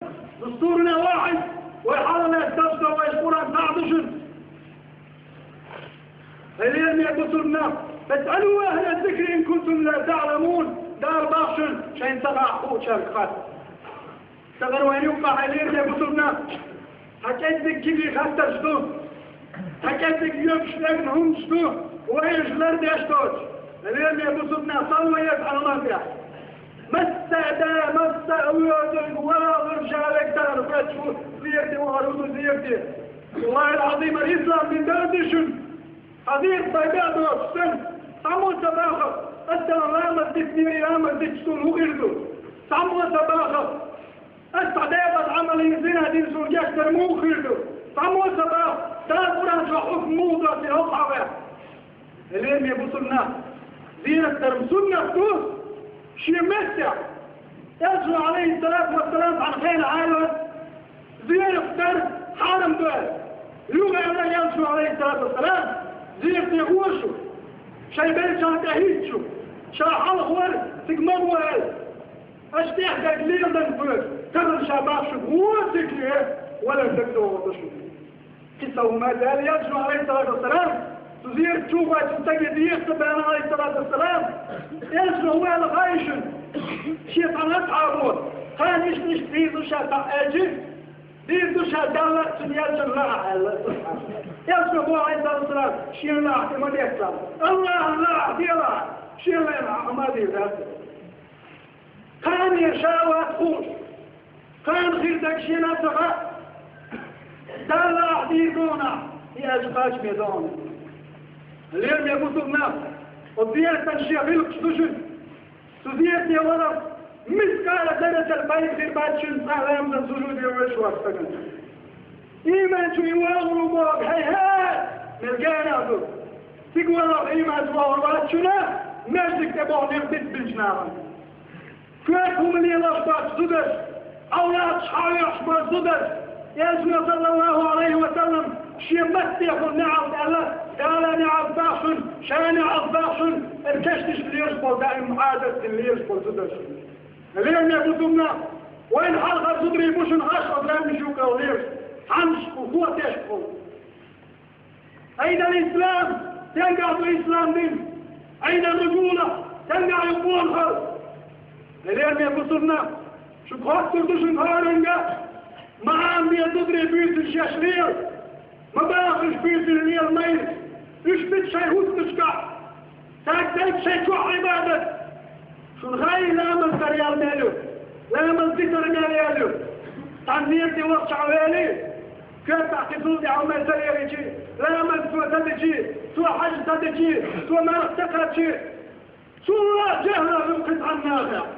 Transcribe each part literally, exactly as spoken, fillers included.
دستورنا واحد, вай хьалха лаьцна дош ду, вай Къуръан цхьаъ ду шуна. Хьалерме бусурнах, فاسألوا أهل الذكر إن كنتم لا تعلمون. Дала боху шуна, шайна ца хаа хуучарга хатта. Ца хаар вайна юккъахь, хьалерме бусурнах. Цхьа кӀеззиг кегий хаттарш ду. Цхьа кӀеззиг йоьпаш дерг хӀуманаш ду, вай уьш лардеш доцуш. Хьалерме бусурнах, салла вай еза Ӏаламат тӀехь. Масса а да, масса а воьдург, валалур жалег тахана кхоьчу, зерате вахар хӀун ду, зерате. Валлахьи-л-Ӏазим, ислам дин дара дешна. Хьазир пайда а доцуш санна, цхьаммо а ца бахара, аса ламаз дитинера, ламаз дитча суна хӀун хир ду? Цхьаммо а ца бахара, аса цхьа декъаза Ӏамал йина, зина дина суна гечдар муха хир ду? Цхьаммо а ца бахара, Дала Къуръан чохь хьукм муха доссийна хӀокху хьаваьхна? Хьалерме бусурнах, зерат дар суннат ду шен меттехь. Элчано, Ӏалайхиссалату вассалам, цхьана хенахь аьлла, зерат дар хьарам ду аьлла. Юха аьлла Элчано, Ӏалайхиссалату вассалам, зерате гӀо шу, шайн беллачарна тӀехӀитта шу, ша хьалхавар цига ма гӀо аьлла. Аша тӀехь дерг леладан хьоьга, тахана ша боху шуьга гӀо цига, валар дагадогӀур ду шуна. Кхин цхьа хӀума а даьлла, Элчано, Ӏалайхиссалату вассалам, цу зерат чу гӀоьртина стаге дехар ца баьлла, Ӏалайхиссалату вассалам, Элчано хӀун аьлла хаьий шуна? Шен цхьана асхьабо, кхана иштта-иштта дийр ду ша цхьаъ аьлча, дийр ду ша Далла а, цуьнан элчанна а лаахь аьлла. Элчано боху, Ӏалайхиссалату вассалам, шена лаахь тӀе ма детталахь. АллахӀана лаахь делахь, шена лаахь ма дийр дац. Кхане ша вац хууш. Кхана хир дерг шена а ца хаьа. Далла а дийр ду нах, и аьлча кхачаме ду. Лераме бусурнах, оцу зератан шен гӀиллакхаш ду шуна. Цу зерате валар мискъала зарратал пайда хир бац шуна цхьа а ламазан сужуде вуьйш волчу стагана. Ийман чу и вогӀур ву бохург, хьай-хьай, мел генахь ду. Цига валар ийман чу вогӀур вац шуна, маьждиг тӀе боху некъ битбинчу нахана. Коьрта хӀума лелош боцу зударш, Ӏавраташ хьаоьхуш боцу зударш, Элчано, саллаллаху Ӏалайхи ва саллам, шен маттехула неӀалт аьлла, Дала неӀалт боху шуна, ша неӀалт боху шуна, эр кешнаш лелаш болу, даим Ӏадат дина лелаш болу зударш. Лераме бусурнах, вайна хьалхара зударий бу шуна, хьаша оцу лаьмнаш юкъа лелаш, хьанаш кху хӀоттеш болу. أين الإسلام؟ Стенгахь ду ислам дин? أين الرجولة؟ Стенгахь ю къонахалла? Лераме бусурнах, шу хоттур ду шуна хӀоранга, ма Ӏамаде зударий буьйсанаш еш лела, ма баха уьш буьйсанна лела майра, уьш бита шайн хӀутташкахь. Цаьрга дайта шайн чохь Ӏибадат. Шуна хаий, ламаз дар ял мел ю? Ламаз дитар мел ял ю? Цхьана зерате вахча вели, коьртахь кхин цул тӀаьхьа мел ца лелийчи, ламаз цо ца дичи, цо хьаж ца дичи, цо марха ца кхачи, цул а жехӀалар ю кхин цхьана нахехь.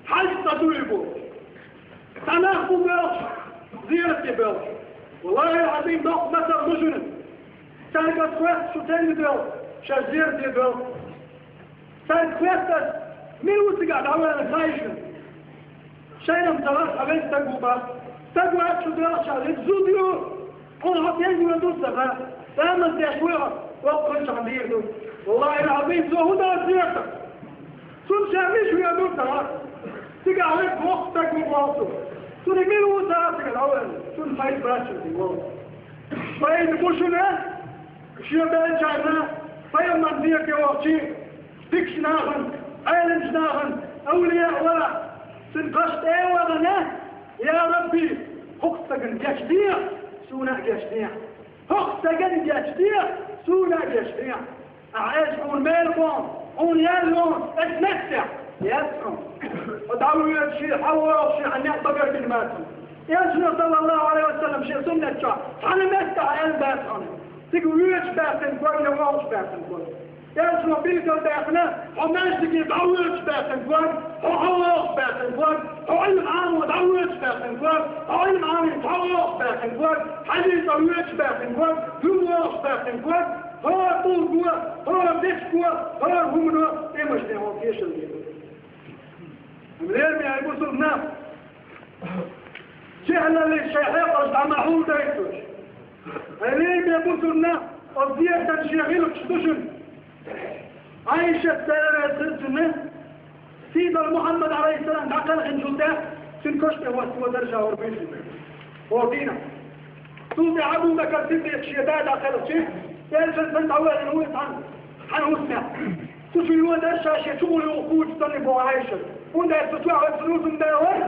Хьаж ца дуй бу. Цхьа нах бу боьлхуш, зерате боьлхуш. Валлахьи-л-Ӏазим, доккха масал ду шуна. Цаьрга аса хоьтту, шу стенга доьлху, шаьш зерате доьлху. Цаьрга хоьтту аса, мила ву цигахь дӀавоьллина хаий шуна? Шайна-м ца хаьа, хьан веза стаг ву боху. Стаг вац шу доьлхуш, ша веза зуда ю. Хьуна хьо стенга воьду ца хаьа. Ламаз деш вуй хьо, воккхачу хьан дийр ду. Валлахьи-л-Ӏазим, цо хӀун дац зерате? Цунна ша мича воьду ца хаьа. Цигахь веза воккха стаг ву боху цо. Цунна мила ву ца хаьа цигахь дӀавоьллина. Цунна пайда бац шуна цигахь волу. Пайда бу шуна, шен беллачарна, пайхамарна зерате вахчи, дикачу нахана, Ӏеламчу нахана, авлияъ вара, цуьнан кхаш тӀе а вахана, я Рабби, хӀокху стагана гечдехьа, суна а гечдехьа. ХӀокху стагана гечдехьа, суна а гечдехьа. Ахьа эцна хьуна мел боху, хьуна яьлла йолу оцу меттехь, яц хьуна. Хьо дӀавоьдуш, хьан вогӀуш, хьан некъ багарбина бац хьуна. Элчано, саллаллаху Ӏалайхи ва саллам, шен суннат чохь цхьана меттехь аьлла бац хьуна. Цига воьдуш баьхкина ког я вогӀуш баьхкина ког. Элчано билгал баьккхина, хьо маьждиге дӀавоьдуш баьхкина ког, хьо хьан вогӀуш баьхкина ког, хьо Ӏилма Ӏамо дӀавоьдуш баьхкина ког, хьо Ӏилма Ӏамийна хьан вогӀуш баьхкина ког, хьан дийца воьдуш баьхкина ког, хӀума вогӀуш баьхкина ког, хӀора тӀулго, хӀора дечко, хӀора хӀумано тӀемаш ден хьо тешалла дийр ду. Лераме ай бусург нах, чехьалаллица шайн хьекъалш дӀа ма хьулдайталаш. Ай лераме бусург нах, оцу зератан шен гӀиллакхаш ду шуна. Ӏайшат, Дала реза хила цунна, сийдолу Мухьаммад, Ӏалайхиссалам, дӀакхелхинчул тӀаьхьа, Цуьнан каш тӀе хӀоттаво даржа вара буьйсанна. Вара дийнахь. Цул тӀаьхьа Абу Бакр Сиддикъ шен да дӀакхелхича, элчанна санна дӀавоьллина ву цхьана, цхьана хӀусамехь. Цу чу йо даржа шен чугӀур юха кхочуш санна боху Ӏайшас. ХӀунда аьлча цу чохь оцу хӀусамда вара,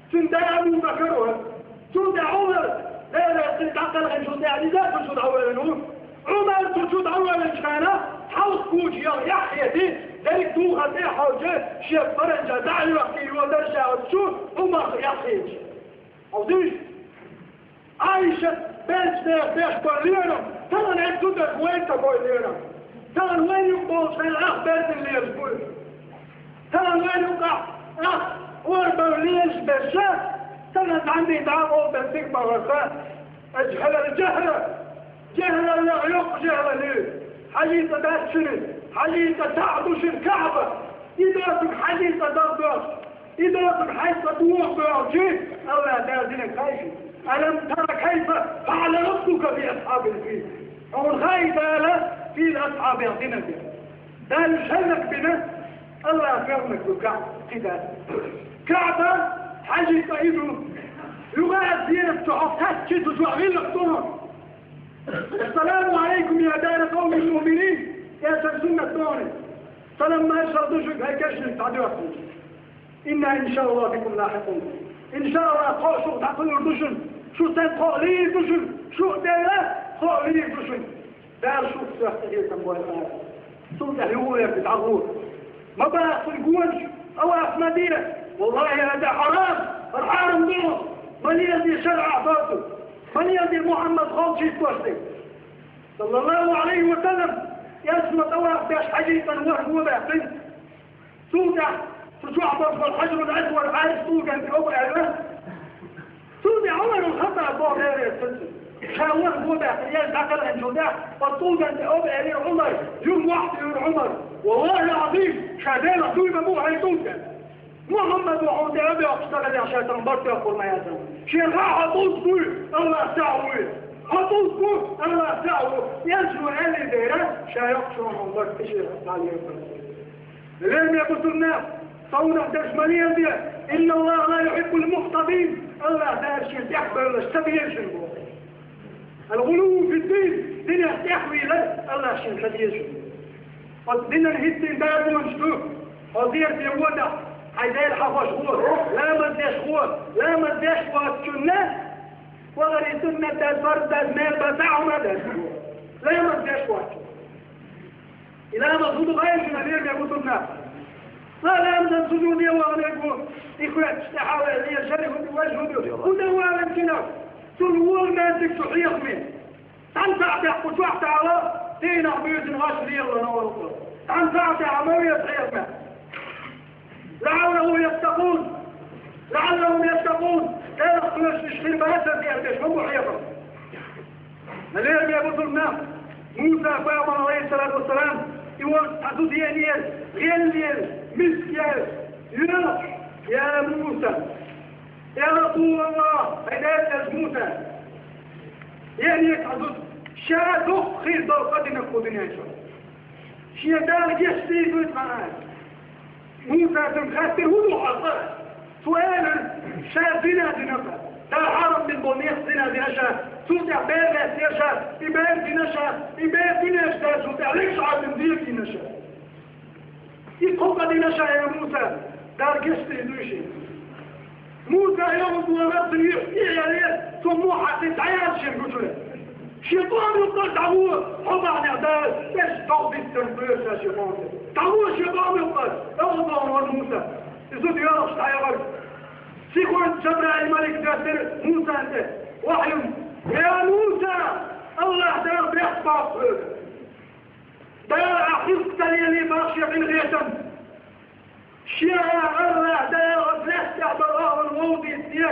цуьнан да Абу Бакр вара. Цул тӀаьхьа Ӏумар, Дала цуьнан дӀакхелхинчул тӀаьхьа иза а цу чу дӀавоьллина ву. Ӏумар цу чу дӀавоьллинчу хенахь, хьовса кхочуш йолу яхь хетий, дерриг а духар тӀе а хьовча, шен паранча дӀа а йоьхкий, йо даржа оцу чу, Ӏумар яхь хеташ. Хьовсийша, Ӏайшас беллачу нехан беш болу лерам, тахана хӀинца цу тӀе вайн ца бойу лерам. Тахана вайн юкъа болчу хенахь ах берзина лелаш бу иза. Тахана вайн юкъахь ах орабевлла лелаш берш, тахана цхьанний дӀа а олу бен цига ма вара хан. Аджхьалал джахӀла, джахӀлаллех йоккха джахӀлал ю. Хьажий цкъа дац шуна, хьажий цкъа цхьаъ ду шуна Каъба. И доцург хьажий цкъа дагадоьхуш, и доцург хьайн цкъа дохадоьхучий, АллахӀ Дала динарг хаьий шуна? Алам тара кайфа фаъала раббука би асхьабил фил? Хьуна хаьий Дала фил асхьабех динарг? Дала шеллак бина, АллахӀ фермак ду Каъ-, кхидӀа. Каъба хьажий цкъа и ду. Юха а зерат чу хьо кхаьччи ду чохь гӀиллакх ду хьуна. Ассаламу Ӏалайкум, я дара къавмил муъминин, я сан суннат ду хьуна. Салам маршалла ду шуьга, хӀай кешниг дӀадоьхкинчу. Инна, иншааллахӀ, бикум лахьикъун. ИншааллахӀ, кхоъ шух дӀакхуьур ду шуна. Шу санна кхоъ лийр ду шуна. Шу а делла, кхоъ лийр ду шуна. Дала шух соьх тӀехетам бойла ара. Цул тӀаьхьа юхаверг дӀагӀо. Ма баха цуьнан гонаш, тӀаваф ма де. ВаллахӀи, хӀара хьарам, хӀара хьарам ду. Ма леладе шарӀахь доцург. Ма леладе Мухьаммад холчуьйтуш дерг. СаллаллахӀу Ӏалайхи ва саллам, элчано тӀаваф деш хьажий цкъа ворхӀ го баьккхина. Цул тӀаьхьа цу чохь болуш болу Хьажрул-Асвад Ӏайшас тӀулган тӀе оба аьлла. Цул тӀаьхьа Ӏумар ибн Хаттаб боху, Дела реза хуьлда цунна. Ша ворхӀ го баьккхина, элча дӀакхелхинчул тӀаьхьа, оцу тӀулган тӀе оба аьллера Ӏумар, юха мохь а туьйхира Ӏумар. ВаллахӀил-Ӏазим, ша Делах дуй ма бу хьайн тӀулган. Мухьаммад ву хьуна тӀе оба йоккхуш ца хилахь, ша цунах барт тоьхна хир ма яцара. Шена хаьа хьо тӀулг дуй, АллахӀ сагӀа вуй. Хьо тӀулг ву, АллахӀ сагӀа ву. Элчано аьллера дера, ша йоккхуш хьуна барт тӀе шена дӀалера. Лераме бусурнах, совнах дерш ма леладе, инналлахӀа ла юхьиббул муӀтадин, АллахӀ Дала шен тӀехбевлларш ца беза шуна боху. Ал-гӀулу фид-дин, динехь тӀехвийлар АллахӀ шен ца деза шуна. Оцу динан хӀиттийна дагонаш ду, хьо зерате вотахь, хьайн Дела хьахош гӀо, ламаз деш гӀо, ламаз деш воцучунна, вахари суннат дац, фарз дац, мел бан схьа а хӀума дац гӀо. Ламаз деш воцучунна. И ламаз хӀун ду хаьий шуна, лераме бусурнах? Ламазан сужуде ваханарг ву, и хоьттуш тӀаьхьа ваьлла, шариӀат хӀун ду, вайша хӀун ду? ХӀун дан валанчунах? Цунна вола меттиг шу хьехаме. Цхьана сахьтехь кху чохь тӀала, дийнахь буьйсанна гӀаш лелалан олу. Цхьана сахьтехь ма веза хьехаме. ЛаӀаллахӀум яттакъун. ЛаӀаллахӀум яттакъун. Делах кхоьруш уьш хир бац аса аьлла, ма бу хьехам. Лераме бусурнах, Муса пайхамар, Ӏалайхиссалату вассалам, и волчу цхьа зуда еанера, гӀелъелла, мискъелла, йоьлхуш: «Я Муса, я РасулаллахӀ, хьайн Делан элча Муса». Еанера цхьа зуда, ша дуккха хир долу къа динарг кху дуьнен чохь. Шен Дала гечдийр дуй тхьана? Муса цуьнга хаьттира: «ХӀун ду хьан къа?» Цо элира: «Ша зина дина-кх. Дала хьарам бина болу некъ зина дина ша. Цул тӀаьхьа бер лаьцна ша, и бер дина ша, и бер дуьнен чу даьллачул тӀаьхьа легаш Ӏадина зека йина ша. И кхо къа дина ша, я Муса, Дала гечдийр дуй шена». Муса йогӀуш вара цуьнан юьхь тӀе а яле, цо мохь хьаькхна дӀаяьлла шен гучуьра. Шен къоман юккъара дӀагӀо, хьо бахьанехь Дала, эш догӀу биттана кхоьру ша шен къоман тӀе. ДӀагӀо шен къоман юккъара, йогӀуш вара Муса. И зуда йоьлхуш дӀаяхара. Сихонца Жабраил малик доьссира Мусана тӀе вахьйун: «Я Муса, АллахӀ Дала бехк боккху хьоьга. Дала ахь хӀинца ца лелий боху шен къинхетам. Шен а АллахӀ Дала оцу лаьттахь долу ахь вовзийта деза,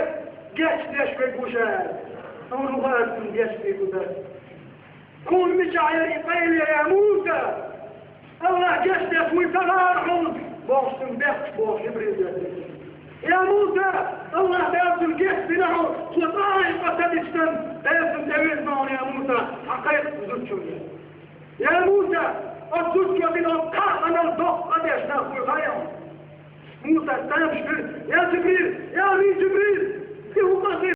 гечдеш верг ву ша», – аьлла. Амма хӀун хаьара цунна гечдийр ду Дала. «Кхунна мичахь яра и къайле, я Муса? АллахӀ гечдеш вуй ца хаьара хьуна?» – бохуш, цуьнга бехкаш бохуш Жибрил доьссира. «Я Муса, АллахӀ Дала цунна гечдина хьуна, цо цкъа а и къа ца дича санна, Дала цунна тӀевирзина хьуна, я Муса, хьан кхайкха зудчунна». Я Муса, оцу зудчо дина оцу кхаа къаналла доккха къа деш нах вуй хаьий хьуна? Муса, тӀалаб жибир: «Я Жибрил! Я Жибрил! Се гьукъазе?